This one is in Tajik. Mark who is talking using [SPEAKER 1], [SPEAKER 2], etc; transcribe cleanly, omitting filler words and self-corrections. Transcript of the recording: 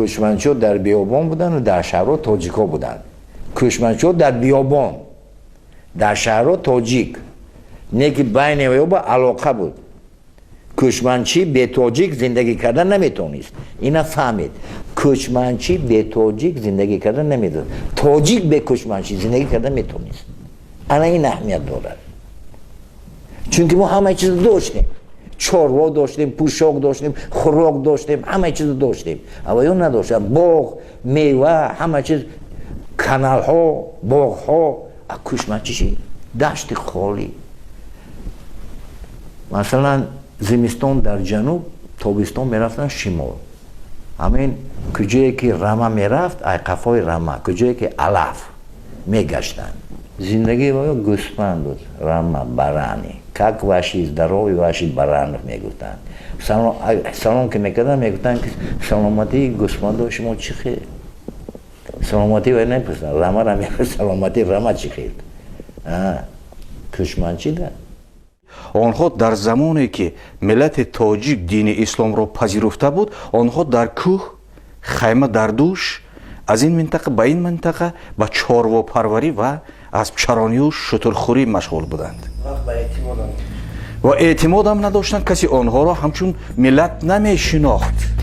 [SPEAKER 1] Кӯчманчиҳо дар биёбон буданд, дар шаҳрҳо тоҷикҳо буданд. Кӯчманчиҳо дар биёбон, дар шаҳрҳо тоҷик. Не ки байни ба алоқа буд. Кӯчманчӣ бетоҷик зиндагӣ кардан наметавонист. Ина фаҳмед: кӯчманчӣ бетоҷик зиндагӣ кардан наметавонист, тоҷик бе кӯчманчӣ зиндагӣ кардан метавонист. Ана ин аҳамият дорад, чунки мо ҳамаи чиз доштем: чорво доштем, пӯшок доштем, хӯрок доштем, ҳамаи чиз доштем. Ава ё надоштанд: боғ, мева, ҳама чиз, каналҳо, боғҳо. А кӯчманчӣ чи? Дашти холӣ. Масалан, зимистон дар ҷануб, тобистон мерафтанд шимол. Ҳамин куҷое ки рама мерафт, ай қафои рама, куҷое ки алаф, мегаштанд. Зиндагии ё гӯспанд буд, рама, барани. «Как ваши здоровье, ваши баранов?» — мегуфтанд. Салом ки мекарданд, мегуфтанд, ки саломатии гӯспандои шумо чӣ хел? Саломатӣ вай намепурсанд, рамара мепурсанд: саломатии рама чӣ хел? Кӯчманчӣ да.
[SPEAKER 2] Онҳо дар замоне ки миллати тоҷик дини исломро пазируфта буд, онҳо дар кӯҳ, хайма дар дӯш, аз ин минтақа ба ин минтақа ба чорвопарварӣ ва аспчаронию шутурхӯрӣ машғул буданд ва эътимодам надоштанд. Касе онҳоро ҳамчун миллат намешинохт.